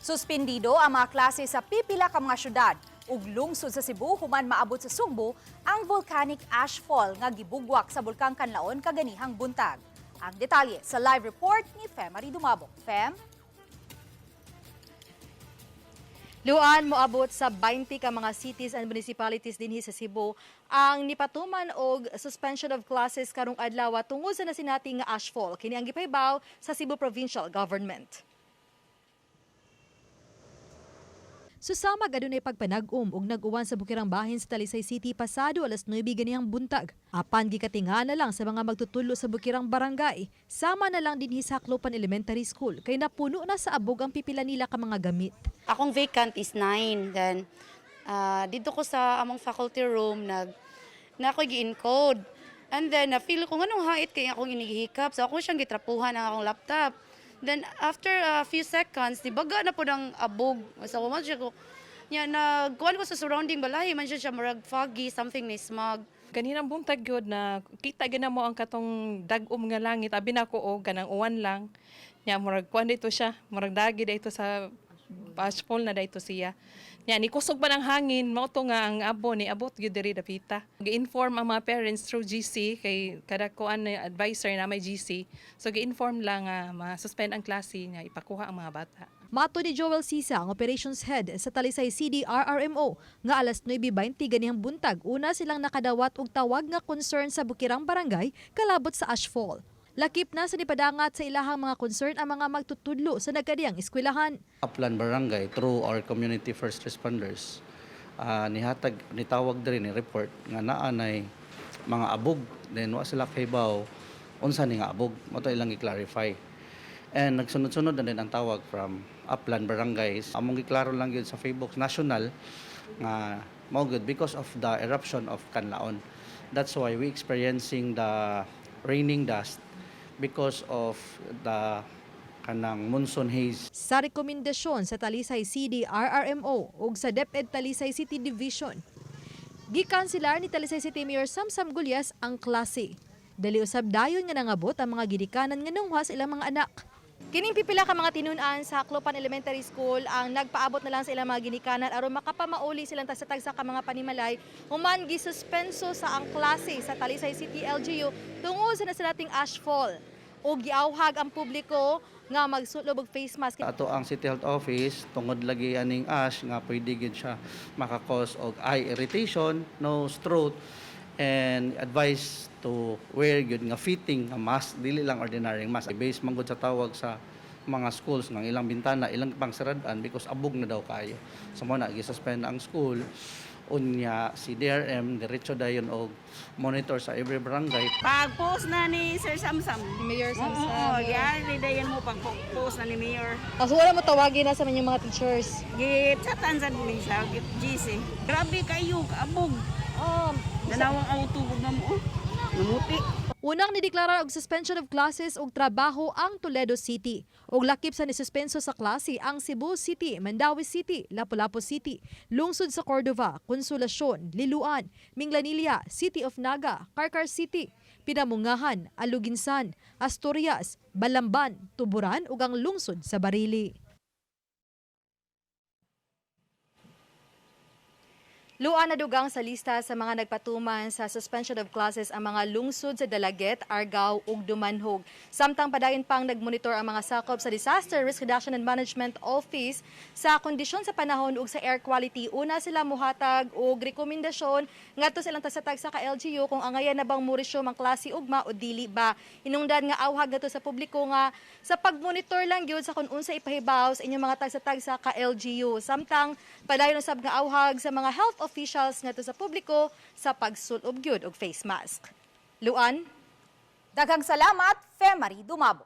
Suspindido ang mga klase sa pipila ka mga syudad ug lungsod sa Cebu human maabot sa Sugbo ang volcanic ashfall nga gibugwak sa Bulkang Kanlaon kaganihang buntag. Ang detalye sa live report ni Femary Dumabok. Fem? Luan, moabot sa 20 ka mga cities and municipalities dinhi sa Cebu ang nipatuman og suspension of classes karong adlaw tungod sa nasinati nga ashfall. Kini ang gipahibaw sa Cebu Provincial Government. Susamag adunay pagpanag-om og nag-uwan sa bukirang bahin sa Talisay City pasado alas 9 ganihang buntag. Apan gikatinga na lang sa mga magtutudlo sa bukirang barangay. Sama na lang dinhi sa Haklopan Elementary School kay napuno na sa abog ang pipila nila ka mga gamit. Akong vacant is 9. Then, dito ko sa among faculty room, nag, na ako gi-encode. And then, na-feel ko nganong hait kay akong inigihikap. So, ako siyang gitrapuhan ang akong laptop. Then, after a few seconds, di baga na po ng abog. So, man siya ko, nya, nagkuhan ko sa surrounding balay, man siya siya murag foggy, something ni smog. Kaninang buntag gyud na kita gyud na mo ang katong dag-om nga langit, abi nako og kanang uwan lang. Nya murag kuan dito siya, murag dagi dito sa ashfall na dito siya. Nya ni kusog ba ng hangin, mao to nga ang abo ni abot gyud diri dapita. Gi-inform ang mga parents through GC kay kada kuan na advisor na may GC. So gi-inform lang nga ma-suspend ang klase nga ipakuha ang mga bata. Mato ni Joel Sisa, ang operations head sa Talisay CDRRMO, nga alas 9:20 ganihang buntag, una silang nakadawat og tawag nga concern sa Bukirang Barangay kalabot sa ashfall. Lakip na sa nipadangat sa ilahang mga concern ang mga magtutudlo sa nagkadiyang eskwelahan. Upland Barangay through our community first responders, nihatag nitawag diri, ni report nga naa nay mga abog. Then wa sila kahibaw unsa ni nga abog, mao to ilang gi-clarify and nagsunod-sunod na din ang tawag from upland barangays. Among giklaro lang gyud sa Facebook national nga mao gyud because of the eruption of Kanlaon, that's why we experiencing the raining dust because of the kanang monsoon haze. Sa rekomendasyon sa Talisay CDRRMO ug sa DepEd Talisay City Division, gikanselar ni Talisay City Mayor Samsam Gullas ang klase. Dali usab dayon nga nangabot ang mga gidikanan nga nungha sa ilang mga anak. Kining pipila ka mga tinun-an sa Haklopan Elementary School ang nagpaabot na lang sa ilang mga ginikanan aron makapamauli silang tagsa-tagsa ka mga panimalay human gisuspenso sa ang klase sa Talisay City LGU tungod sa nasinating ashfall. Ug giawhag ang publiko nga magsulob og face mask. Ato ang City Health Office, tungod lagi aning ash nga pwede gyud siya maka-cause og eye irritation, nose, throat, and advice to wear gyud nga fitting nga mask, dili lang ordinary mask. Based man gud sa tawag sa mga schools ng ilang bintana, ilang pangsaradan because abog na daw kayo. So mo na gisuspend ang school. Unya si DRM diretso dayon og monitor sa every barangay. Pag-post na ni Sir Samsam. Mayor Samsam. Oo, yan. Dayan mo pag-post na ni Mayor. So wala mo tawagin na sa inyong mga teachers. Gitsatan sa ni sa GC. Grabe kayo, kaabog. Danawang auto ko na mo. Namuti. Unang nideklara og suspension of classes ug trabaho ang Toledo City. Ug lakip sa nisuspenso sa klase ang Cebu City, Mandaue City, Lapu-Lapu City, Lungsod sa Cordova, Consolacion, Liluan, Minglanilla, City of Naga, Carcar City, Pinamungahan, Aluginsan, Asturias, Balamban, Tuburan ug ang Lungsod sa Barili. Luan, nadugang sa lista sa mga nagpatuman sa suspension of classes ang mga lungsod sa Dalaguete, Argao ug Dumanjug. Samtang padayon pang nagmonitor ang mga sakop sa Disaster Risk Reduction and Management Office sa kondisyon sa panahon ug sa air quality. Una sila muhatag og rekomendasyon ngadto sa ilang tagsa-tagsa ka LGU kung angayan na bang mo-resume ang klase ugma o dili ba. Hinungdan nga awhag ngadto sa publiko nga sa pagmonitor lang gyud sa kung unsa ipahibaw sa inyong mga tagsa-tagsa ka LGU. Samtang padayon usab nga awhag sa mga health officials ngadto sa publiko sa pagsulob gyud og face mask. Luan. Daghang salamat, Femary Dumabok.